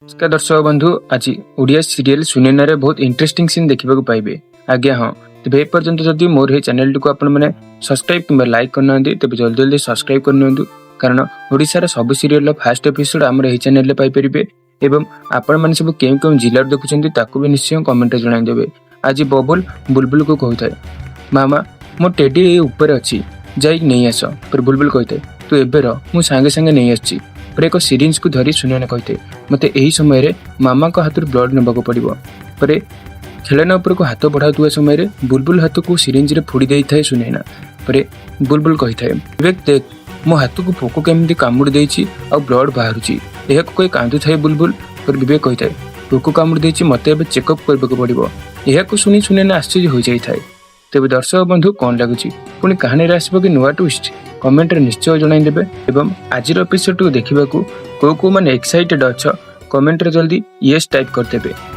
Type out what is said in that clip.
ନମସ୍କାର ଦର୍ଶକ ବନ୍ଧୁ, ଆଜି ଓଡ଼ିଆ ସିରିଏଲ ସୁନେନାରେ ବହୁତ ଇଣ୍ଟରେଷ୍ଟିଂ ସିନ୍ ଦେଖିବାକୁ ପାଇବେ। ଆଜ୍ଞା ହଁ, ତେବେ ଏପର୍ଯ୍ୟନ୍ତ ଯଦି ମୋର ଏହି ଚ୍ୟାନେଲଟିକୁ ଆପଣମାନେ ସବସ୍କ୍ରାଇବ୍ କିମ୍ବା ଲାଇକ୍ କରିନାହାନ୍ତି, ତେବେ ଜଲ୍ଦି ଜଲ୍ଦି ସବସ୍କ୍ରାଇବ୍ କରିନିଅନ୍ତୁ, କାରଣ ଓଡ଼ିଶାର ସବୁ ସିରିଏଲର ଫାଷ୍ଟ ଏପିସୋଡ୍ ଆମର ଏହି ଚ୍ୟାନେଲରେ ପାଇପାରିବେ। ଏବଂ ଆପଣମାନେ ସବୁ କେଉଁ କେଉଁ ଜିଲ୍ଲାରୁ ଦେଖୁଛନ୍ତି, ତାକୁ ବି ନିଶ୍ଚୟ କମେଣ୍ଟରେ ଜଣାଇଦେବେ। ଆଜି ବବୁଲ ବୁଲବୁଲକୁ କହୁଥାଏ, "ମାମା, ମୋ ଟେଡି ଏଇ ଉପରେ ଅଛି, ଯାଇ ନେଇ ଆସ।" ପରେ ବୁଲବୁଲ କହିଥାଏ, "ତୁ ଏବେ ରହ, ମୁଁ ସାଙ୍ଗେ ସାଙ୍ଗେ ନେଇ ଆସୁଛି।" ପରେ ଏକ ସିରିଞ୍ଜକୁ ଧରି ସୁନୈନା କହିଥାଏ, "ମୋତେ ଏହି ସମୟରେ ମାମାଙ୍କ ହାତରୁ ବ୍ଲଡ୍ ନେବାକୁ ପଡ଼ିବ।" ପରେ ଖେଳନା ଉପରକୁ ହାତ ବଢ଼ାଉଥିବା ସମୟରେ ବୁଲବୁଲ ହାତକୁ ସିରିଞ୍ଜରେ ଫୋଡ଼ି ଦେଇଥାଏ ସୁନୈନା। ପରେ ବୁଲବୁଲ କହିଥାଏ, "ବିବେକ, ଦେଖ, ମୋ ହାତକୁ ପୋକ କେମିତି କାମୁଡ଼ି ଦେଇଛି ଆଉ ବ୍ଲଡ୍ ବାହାରୁଛି।" ଏହାକୁ କହି କାନ୍ଦୁଥାଏ ବୁଲବୁଲ। ପରେ ବିବେକ କହିଥାଏ, "ପୋକ କାମୁଡ଼ି ଦେଇଛି, ମୋତେ ଏବେ ଚେକଅପ୍ କରିବାକୁ ପଡ଼ିବ।" ଏହାକୁ ଶୁଣି ସୁନୈନା ଆଶ୍ଚର୍ଯ୍ୟ ହୋଇଯାଇଥାଏ। ତେବେ ଦର୍ଶକ ବନ୍ଧୁ, କ'ଣ ଲାଗୁଛି, ପୁଣି କାହାଣୀରେ ଆସିବ କି ନୂଆ ଟ୍ୱିଷ୍ଟ? କମେଣ୍ଟରେ ନିଶ୍ଚୟ ଜଣାଇଦେବେ। ଏବଂ ଆଜିର ଏପିସୋଡଟିକୁ ଦେଖିବାକୁ କେଉଁ କେଉଁମାନେ ଏକ୍ସାଇଟେଡ୍ ଅଛ, କମେଣ୍ଟରେ ଜଲ୍ଦି ୟେସ୍ ଟାଇପ୍ କରିଦେବେ।